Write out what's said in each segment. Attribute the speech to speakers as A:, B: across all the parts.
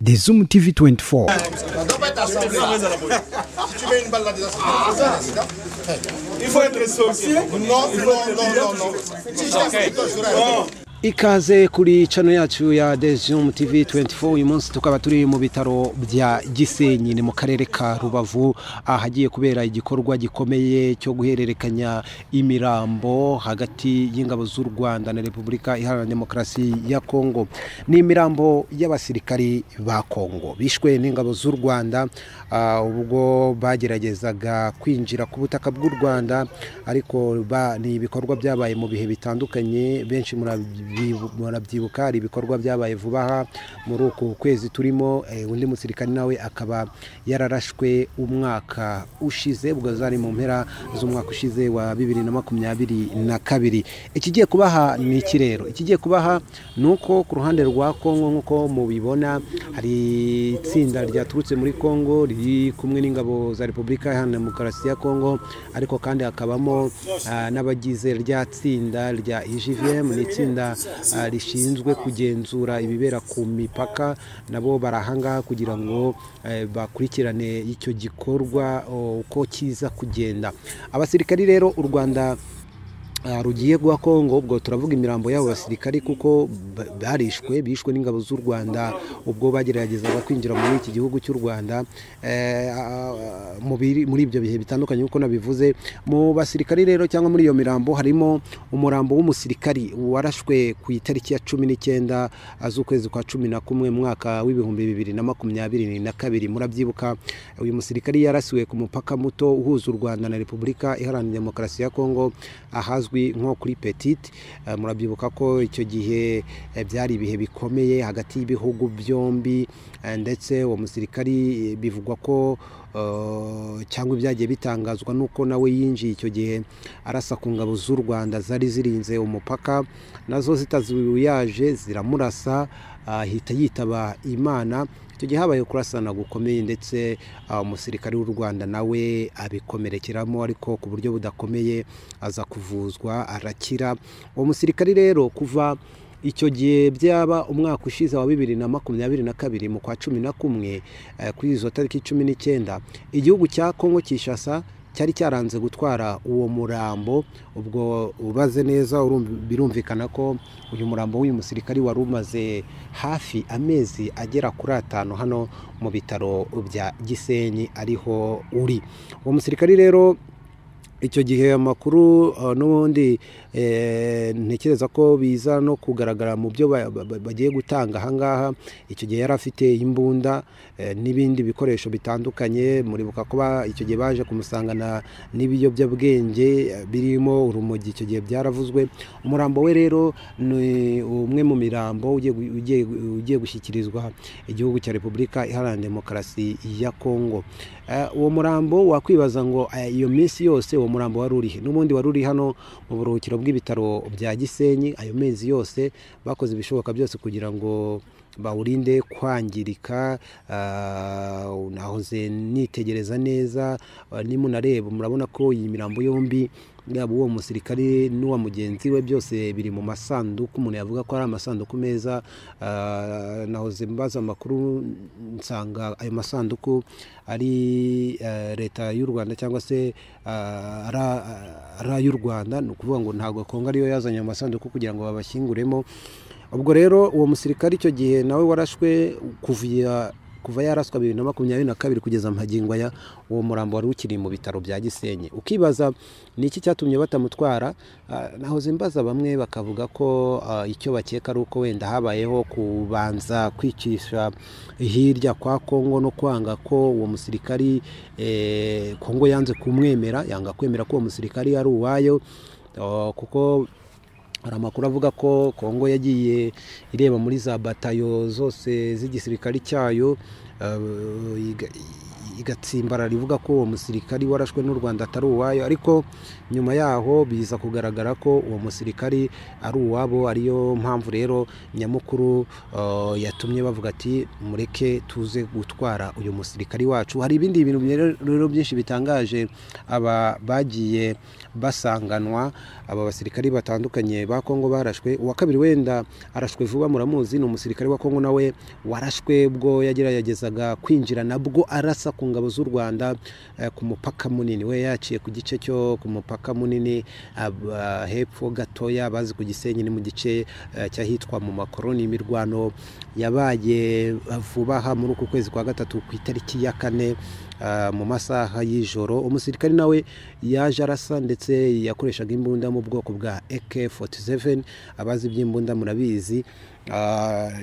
A: The Zoom TV 24.
B: Si tu mets une balle là-dedans, c'est un accident.
C: Il faut être sorcier.
B: Non, non, non, non, non. Si je t'assure,
A: Ikaze kuri channel yacu ya The Zoom TV 24. Uyu munsi tukaba turi mu bitaro bya Gisenyi, ni mu karere ka Rubavu, ahagiye kubera igikorwa gikomeye cyo guhererekanya imirambo hagati y'ingabo z'u Rwanda na Repubulika Iharanira Demokarasi ya Kongo. Ni imirambo y'abasirikari ba Kongo bishwe n'ingabo z'u Rwanda ubwo bageragezaga kwinjira ku butaka bw'u Rwanda, ariko ni ibikorwa byabaye mu bihe bitandukanye. Benshi murabyibuka hari ibikorwa byabaye vuba aha muri uku kwezi turimo. Undi musirikari nawe akaba yararashwe umwaka ushize, ubwo zari mu mpera z'umwaka ushize wa 2022. Ikigiye kubaha ni iki rero? Ikigiye kubaha ni uko ku ruhande rwa Kongo, nk'uko mubibona, hari itsinda ryaturutse muri Kongo riri kumwe n'ingabo za Repubulika Iharanira Demokarasi ya Kongo, ariko kandi hakabamo n'abagize rya tsinda rya IGVM, ni itsinda rishinzwe kugenzura ibibera ku mipaka. Nabo barahangaha kugira ngo bakurikirane icyo gikorwa uko kiza kugenda. Abasirikari rero u Rwanda rugiye guha Kongo, ubwo turavuga imirambo y'abo basirikari kuko barishwe, bishwe n'ingabo z'u Rwanda ubwo bageragezaga kwinjira muri iki gihugu cy'u Rwanda muri ibyo bihe bitandukanye uko nabivuze. Mu basirikari rero cyangwa muri iyo mirambo harimo umurambo w'umusirikari warashwe ku itariki ya 19 z'ukwezi kwa 11 mwaka w'ibihumbi 2022. Murabyibuka uyu musirikari yarasiwe ku mupaka muto uhuza u Rwanda na Repubulika Iharanira Demokarasi ya Kongo ahazwi nko kuri Petit. Murabyibuka ko icyo gihe byari ibihe bikomeye hagati y'ibihugu byombi, ndetse uwo musirikari bivugwa ko cyangwa ibyagiye bitangazwa nuko nawe yinjiye icyo gihe arasa ku ngabo z'u Rwanda zari zirinze umupaka, nazo zitazuyaje ziramurasa, ahita yitaba Imana. Icyo gihe habaye kurasana gukomeye, ndetse umusirikari w'u Rwanda nawe abikomerekeramo, ariko ku buryo budakomeye aza kuvuzwa arakira. Uwo musirikari rero kuva icyo gihe byaba umwaka ushize wa 2022 mu kwa 11 kuri izo tariki 19, igihugu cya Kongo Kinshasa cyari cyaranze gutwara uwo murambo. Ubwo ubaze neza birumvikana ko uyu murambo w'uyu musirikari wari umaze hafi amezi agera kuri 5 hano mu bitaro bya Gisenyi ariho uri. Uwo musirikari rero icyo gihe amakuru n'ubundi ntekereza ko biza no kugaragara mu byo bagiye gutanga ahangaha, icyo gihe yari afite imbunda n'ibindi bikoresho bitandukanye. Muribuka ko icyo gihe baje kumusangana n'ibiyobyabwenge birimo urumogi, icyo gihe byaravuzwe. Umurambo we rero ni umwe mu mirambo ugiye gushyikirizwa igihugu cya Repubulika Iharanira Demokarasi ya Kongo. Uwo murambo wakwibaza ngo iyo minsi yose uwo murambo wari urihe? N'ubundi wari uri hano mu buruhukiro bw'ibitaro bya Gisenyi. Ayo mezi yose bakoze ibishoboka byose kugira ngo bawurinde kwangirika. Nahoze nitegereza neza, nimunareba murabona ko iyi mirambo yombi, yaba uwo musirikari n'uwa mugenzi we, byose biri mu masanduku. Umuntu yavuga ko ari amasanduku meza. Nahoze mbaza amakuru nsanga ayo masanduku ari leta y'u Rwanda cyangwa se ari ay'u Rwanda, ni ukuvuga ngo ntabwo Kongo ariyo yazanye amasanduku kugira ngo babashyinguremo. Ubwo rero uwo musirikari icyo gihe nawe warashwe kuva yaraswa 2022 kugeza magingo aya, uwo murambo wari ukiri mu bitaro bya Gisenyi. Ukibaza ni iki cyatumye batamutwara? Nahoze mbaza bamwe bakavuga ko icyo bakeka ari uko wenda habayeho kubanza kwicisha hirya kwa Kongo no kwanga ko uwo musirikari Kongo yanze kumwemera, yanga kwemera ko uwo musirikari ari uwayo, kuko hari amakuru avuga ko Kongo yagiye ireba muri za batayo zose z'igisirikari cyayo, igatsimbara rivuga ko uwo musirikari warashwe n'u Rwanda atari uwayo, ariko nyuma yaho biza kugaragara ko uwo musirikari ari uwabo. Ariyo mpamvu rero nyamukuru yatumye bavuga ati mureke tuze gutwara uyu musirikari wacu. Hari ibindi bintu rero byinshi bitangaje aba bagiye basanganwa, aba basirikari batandukanye ba Kongo barashwe. Uwa kabiri wenda arashwe vuba muramuzi, ni umusirikari wa Kongo nawe warashwe ubwo yageragezaga kwinjira nabwo arasa ku ngabo z'u Rwanda ku mupaka munini. We yaciye ku gice cyo ku mupaka munini hepfo gatoya bazi ku Gisenyi, ni mu gice cyahitwa mu Makoroni. Imirwano yabaye vuba aha muri uku kwezi kwa gatatu ku itariki ya 4 mu masaha y'ijoro. Umusirikari nawe yaje arasa ndetse yakoreshaga imbunda mu bwoko bwa AK-47, abazi by'imbunda murabizi.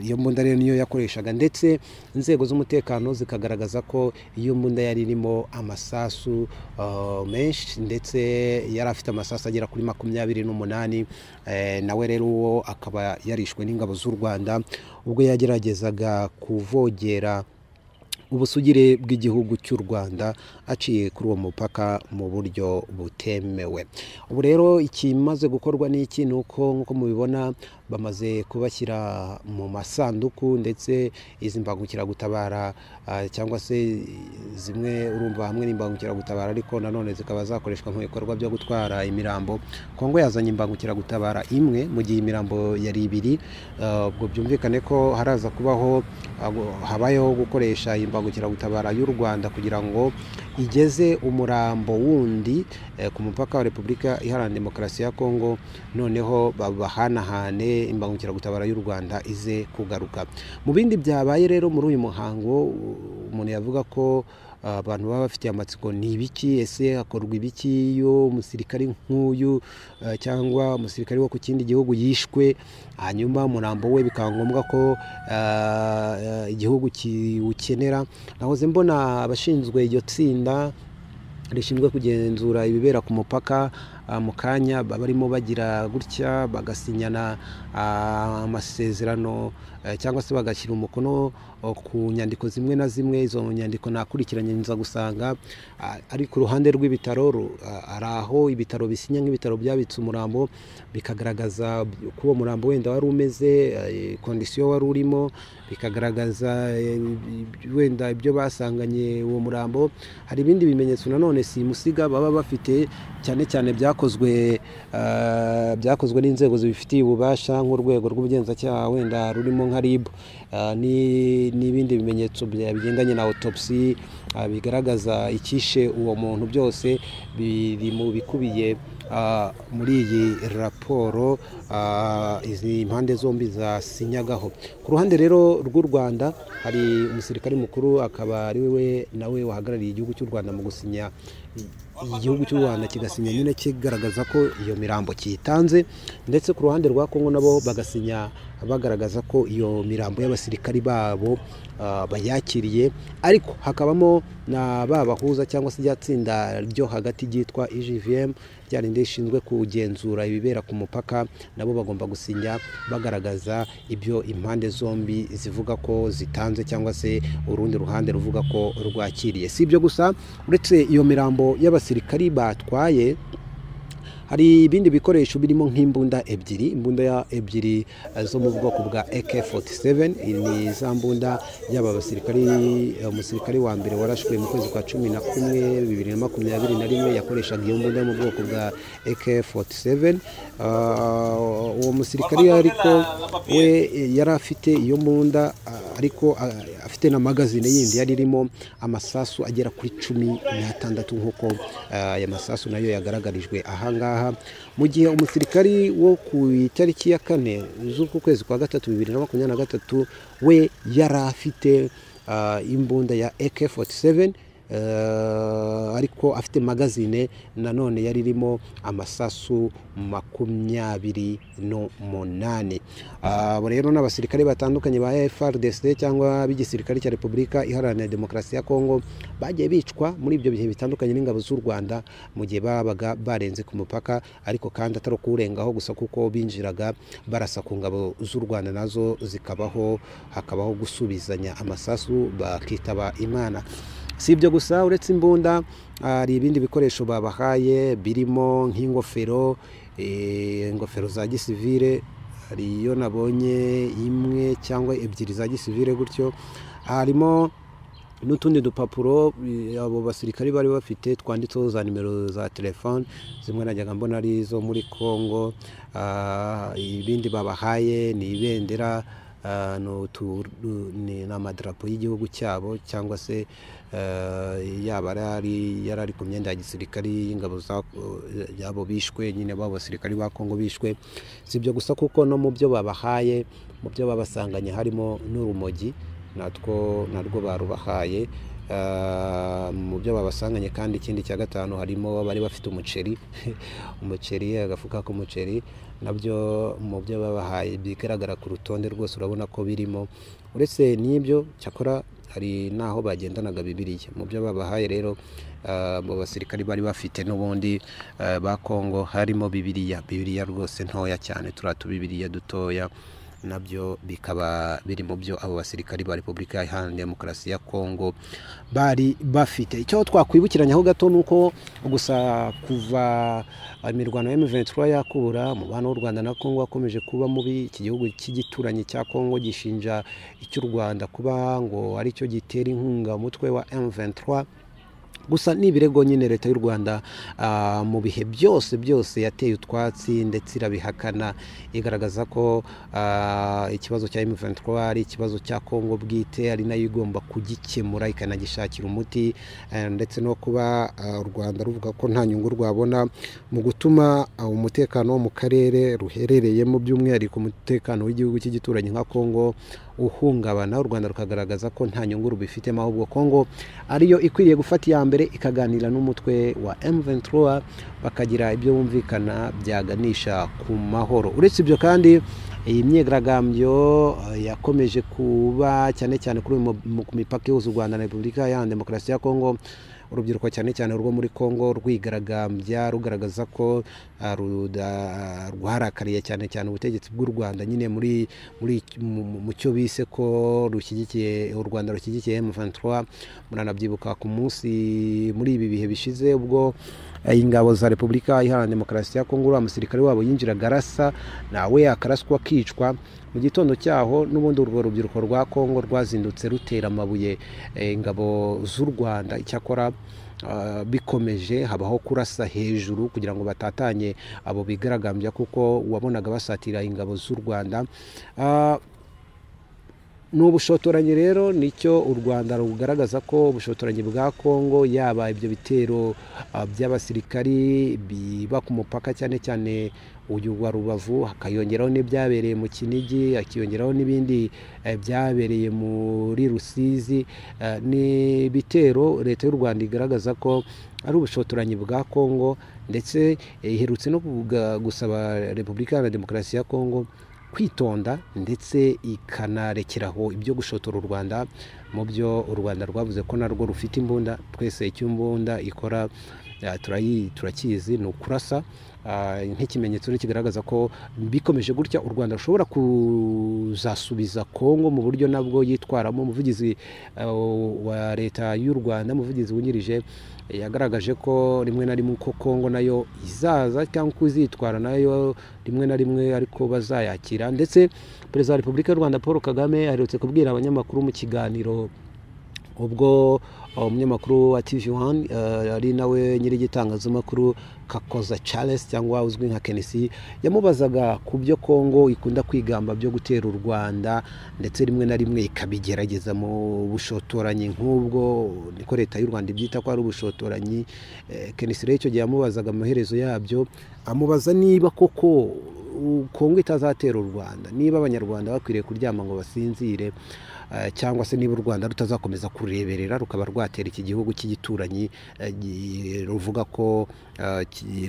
A: Iyo mbunda rero niyo yakoreshaga, ndetse inzego z'umutekano zikagaragaza ko iyo mbunda yari irimo amasasu menshi, ndetse yari afite amasasu agera kuri 28. Nawe rero uwo akaba yarishwe n'ingabo z'u Rwanda ubwo yageragezaga kuvogera ubusugire bw'igihugu cy'u Rwanda aciye kuri uwo mupaka mu buryo butemewe. Ubu rero ikimaze gukorwa n'iki ni uko nk'uko mubibona bamaze kubashyira mu masanduku, ndetse izi mbangukiragutabara cyangwa se zimwe urumva hamwe n'imbangukiragutabara, ariko nanone zikaba zakoreshwa mu bikorwa byo gutwara imirambo. Kongo yazanye imbangukiragutabara imwe mu gihe imirambo yari ibiri. Ubwo byumvikane ko haraza kubaho habayeho gukoresha imbangukiragutabara y'u Rwanda kugira ngo igeze umurambo wundi ku mupaka wa Repubulika Iharanira Demokarasi ya Kongo, noneho bahanahane imbangukiragutabara y'u Rwanda ize kugaruka. Mu bindi byabaye rero muri uyu muhango, umuntu yavuga ko abantu baba bafite amatsiko ni ibiki, ese hakorwa ibiki iyo umusirikari nk'uyu cyangwa umusirikari wo ku kindi gihugu yishwe, hanyuma umurambo we bikaba ngombwa ko igihugu kiwukenera. Nahoze mbona abashinzwe iryo tsinda rishinzwe kugenzura ibibera ku mupaka mu kanya barimo bagira gutya bagasinyana amasezerano cyangwa se bagashyira umukono ku nyandiko zimwe na zimwe. Izo nyandiko nakurikiranye nza gusanga ari ku ruhande rw'ibitaro, ari aho ibitaro bisinya nk'ibitaro byabitse umurambo, bikagaragaza uko uwo murambo wenda wari umeze, kondisiyo wari urimo, bikagaragaza wenda ibyo basanganye uwo murambo. Hari ibindi bimenyetso nanone simusiga baba bafite, cyane cyane byakozwe n'inzego zibifitiye ububasha nk'urwego rw'ubugenzacyaha wenda rurimo nka RIB, n'ibindi bimenyetso bigendanye na autopsy bigaragaza icyishe uwo muntu, byose biri mu bikubiye muri iyi raporo izi impande zombi zasinyagaho. Ku ruhande rero rw'u Rwanda hari umusirikari mukuru akaba ari we nawe wahagarariye igihugu cy'u Rwanda mu gusinya, igihugu cy'u Rwanda kigasinya nyine kigaragaza ko iyo mirambo kitanze, ndetse ku ruhande rwa Kongo nabo bagasinya bagaragaza ko iyo mirambo y'abasirikari babo bayakiriye, ariko hakabamo na babahuza cyangwa se rya tsinda ryo hagati ryitwa EGVM ryarinde rishinzwe kugenzura ibibera ku mupaka, nabo bagomba gusinya bagaragaza ibyo impande zombi zivuga ko zitanze cyangwa se urundi ruhande ruvuga ko rwakiriye. Si ibyo gusa, uretse iyo mirambo y'abasirikari batwaye, hari ibindi bikoresho birimo nk'imbunda ebyiri, imbunda ebyiri zo mu bwoko bwa AK-47. Ni za mbunda y'aba basirikari, umusirikari wa mbere warashwe mu kwezi kwa 11 2021 yakoreshaga iyo mbunda mu bwoko bwa AK-47. Uwo musirikari ariko we yari afite iyo mbunda, ariko afite na magazine yindi yari irimo amasasu agera kuri 16 nk'uko aya masasu nayo yagaragarijwe ahangaha. Mu gihe umusirikari wo ku itariki ya 4 z'uku kwezi kwa 3 2023 we yari afite imbunda ya AK-47, ariko afite magazine nanone yari irimo amasasu 28. Abo rero n'abasirikare batandukanye ba FARDC cyangwa b'igisirikare cya Repubulika Iharanira Demokarasi ya Kongo bagiye bicwa muri ibyo bihe bitandukanye n'ingabo z'u Rwanda mu gihe babaga barenze ku mupaka, ariko kandi atari kurengaho gusa kuko binjiraga barasa ku ngabo z'u Rwanda nazo zikabaho, hakabaho gusubizanya amasasu bakitaba Imana. Si ibyo gusa, uretse imbunda hari ibindi bikoresho babahaye birimo nk'ingofero, ingofero za gisivile, hari iyo nabonye imwe cyangwa ebyiri za gisivile gutyo. Harimo n'utundi dupapuro abo basirikari bari bafite twanditseho za nimero za telefone, zimwe najyaga mbona ari izo muri Congo. Ibindi babahaye ni ibendera, ni amadarapo y'igihugu cyabo, cyangwa se yaba yari ari ku myenda ya gisirikari y'ingabo yabo bishwe nyine, babo basirikari ba Congo bishwe. Si ibyo gusa, kuko no mu byo babahaye, mu byo babasanganye harimo n'urumogi, natwo narwo barubahaye. Mu byo babasanganye kandi, ikindi cya gatanu, harimo bari bafite umuceri, umuceri, agafuka k'umuceri, nabyo mu byo babahaye bigaragara ku rutonde rwose, urabona ko birimo. Uretse n'ibyo cyakora hari n'aho bagendanaga Bibiliya. Mu byo babahaye rero mu basirikari bari bafite n'ubundi ba Congo harimo Bibiliya, Bibiliya rwose ntoya cyane, turiya tubibiliya dutoya, nabyo bikaba biri mu byo abo basirikari ba Repubulika Iharanira Demokarasi ya Congo bari bafite. Icyo twakwibukiranyaho gato ni uko gusa kuva imirwano ya M23 yakubura, umubano w'u Rwanda na Congo wakomeje kuba mubi. Iki gihugu cy'igituranyi cya Congo gishinja icy'u Rwanda kuba ngo aricyo gitera inkunga umutwe wa M23. Gusa ni ibirego nyine leta y'u Rwanda mu bihe byose byose yateye utwatsi ndetse irabihakana, igaragaza ko ikibazo cya M23 ari ikibazo cya Congo bwite, ari nayo igomba kugikemura ikanagishakira umuti, ndetse no kuba u Rwanda ruvuga ko nta nyungu rwabona mu gutuma umutekano wo mu karere ruherereyemo, by'umwihariko umutekano w'igihugu cy'igituranyi nka Congo, uhungabana. U Rwanda rukagaragaza ko nta nyungu rubifitemo, ahubwo Congo ariyo ikwiriye gufata iya mbere ikaganira n'umutwe wa M23, bakagira ibyo bumvikana byaganisha ku mahoro. Uretse ibyo kandi, iyi myigaragambyo yakomeje kuba cyane cyane kuri ku mipaka ihuza u Rwanda na Repubulika Iharanira Demokarasi ya Congo, urubyiruko cyane cyane rwo muri Congo rwigaragambya rugaragaza ko rwarakariye cyane cyane ubutegetsi bw'u Rwanda nyine muri mu cyo bise ko rushyigikiye u Rwanda, rushyigikiye M23. Muranabyibuka ku munsi muri ibi bihe bishize, ubwo ingabo za Repubulika Iharanira Demokarasi ya Congo, uriya musirikare wabo yinjiraga arasa, nawe akaraswa akicwa. Mu gitondo cyaho n'ubundi urwo rubyiruko rwa Congo rwazindutse rutera amabuye ingabo z'u Rwanda. Icyakora bikomeje habaho kurasa hejuru kugira ngo batatanye abo bigaragambya, kuko wabonaga basatira ingabo z'u Rwanda. Ni ubushotoranyi rero, nicyo u Rwanda rugaragaza, ko ubushotoranyi bwa Congo, yaba ibyo bitero by'abasirikari biba ku mupaka, cyane cyane uyu wa Rubavu, hakiyongeraho n'ibyabereye mu Kinigi, hakiyongeraho n'ibindi byabereye muri Rusizi, ni ibitero leta y'u Rwanda igaragaza ko ari ubushotoranyi bwa Congo. Ndetse iherutse no gusaba Repubulika Iharanira Demokarasi ya Congo kwitonda ndetse ikanarekeraho ibyo gushotora u Rwanda, mu byo u Rwanda rwavuze ko narwo rufite imbunda. Twese icyo imbunda ikora turakizi, ni ukurasa. Nk'ikimenyetso kigaragaza ko bikomeje gutya u Rwanda rushobora kuzasubiza Congo mu buryo nabwo yitwaramo. Umuvugizi wa leta y'u Rwanda, umuvugizi wungirije, yagaragaje ko rimwe na rimwe ko Congo nayo izaza cyangwa ko izitwara nayo rimwe na rimwe, ariko bazayakira. Ndetse Perezida wa Repubulika y'u Rwanda Paul Kagame aherutse kubwira abanyamakuru mu kiganiro, ubwo umunyamakuru wa TV1, ari nawe nyir'igitangazamakuru Kakoza Charles cyangwa uzwi nka Kenisi, yamubazaga ku byo Congo ikunda kwigamba byo gutera u Rwanda, ndetse rimwe na rimwe ikabigerageza mu bushotoranyi nk'ubwo, niko leta y'u Rwanda ibyita ko ari ubushotoranyi. Kenisi rero icyo gihe yamubazaga amaherezo yabyo, amubaza niba koko Congo itazatera u Rwanda, niba Abanyarwanda bakwiriye kuryama ngo basinzire, cyangwa se niba u Rwanda rutazakomeza kureberera rukaba rwatera iki gihugu cy'igituranyi ruvuga ko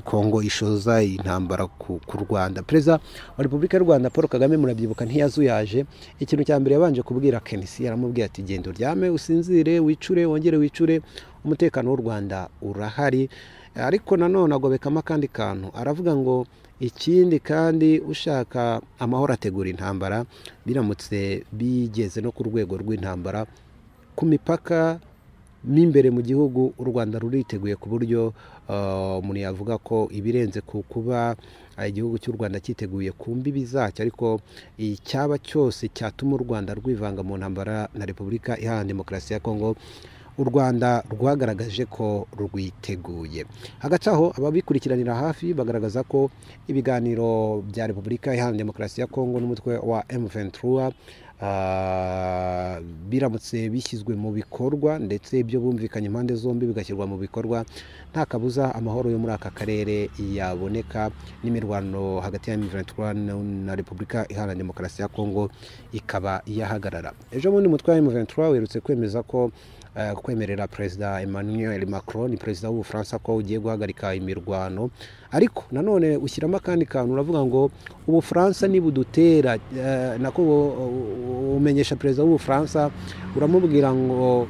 A: Congo ishoza intambara ku Rwanda. Perezida wa Repubulika y'u Rwanda Paul Kagame, murabyibuka, ntiyazuyaje. Ikintu cya mbere yabanje kubwira Kenisi, yaramubwiye ati: "Genda uryame usinzire, wicure wongere wicure, umutekano w'u Rwanda urahari." Ariko nanone agobekamo akandi kantu, aravuga ngo ikindi kandi ushaka amahoro ategura intambara. Biramutse bigeze no ku rwego rw'intambara ku mipaka n'imbere mu gihugu u Rwanda ruriteguye ku buryo umuntu yavuga ko ibirenze ku kuba igihugu cy'u Rwanda cyiteguye ku mbibi zacyo, ariko icyaba cyose cyatuma u Rwanda rwivanga mu ntambara na Repubulika Iharanira Demokarasi ya Kongo, u Rwanda rwagaragaje ko rwiteguye. Hagati aho ababikurikiranira hafi bagaragaza ko ibiganiro bya Repubulika Iharanira Demokarasi ya Kongo n'umutwe wa M23 biramutse bishyizwe mu bikorwa, ndetse ibyo bumvikanye impande zombi bigashyirwa mu bikorwa, nta kabuza amahoro yo muri aka karere yaboneka, n'imirwano hagati ya M23 na Repubulika Iharanira Demokarasi ya Kongo ikaba yahagarara. Ejo bundi umutwe wa M23 werutse kwemeza ko kwemerera Perezida Emmanuel Macron, ni perezida w'Ubufaransa, ko ugiye guhagarika imirwano, ariko nanone ushyiramo akandi kantu uravuga ngo Ubufaransa nibudutera, nako umenyesha perezida w'Ubufaransa uramubwira ngo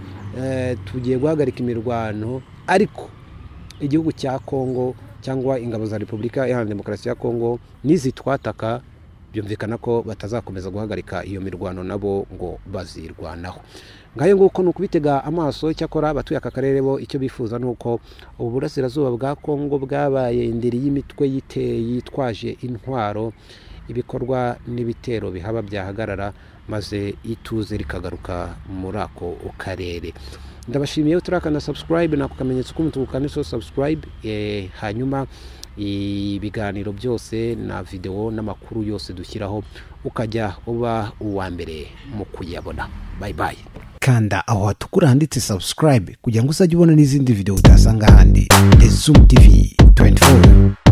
A: tugiye guhagarika imirwano, ariko igihugu cya Kongo cyangwa ingabo za Repubulika Iharanira Demokarasi ya Kongo nizitwataka, byumvikana ko batazakomeza guhagarika iyo mirwano nabo ngo bazirwanaho. Ngayo nguko ni ukubitega amaso. Icyakora abatuye aka karere bo icyo bifuza ni uko uburasirazuba bwa Kongo bwabaye indiri y'imitwe yitwaje intwaro, ibikorwa n'ibitero bihaba byahagarara, maze ituze rikagaruka muri ako karere. Ndabashimiye, turakanda subscribe nako kamenyetso k'umutuku kanditseho subscribe, hanyuma ibiganiro byose na video n'amakuru yose dushyiraho ukajya uba uwa mbere mu kuyabona. Bye bye.
D: Kanda aho hatukura handitse subscribe kugira ngo uzajye ubona n'izindi video utasanga ahandi. The Zoom TV 24.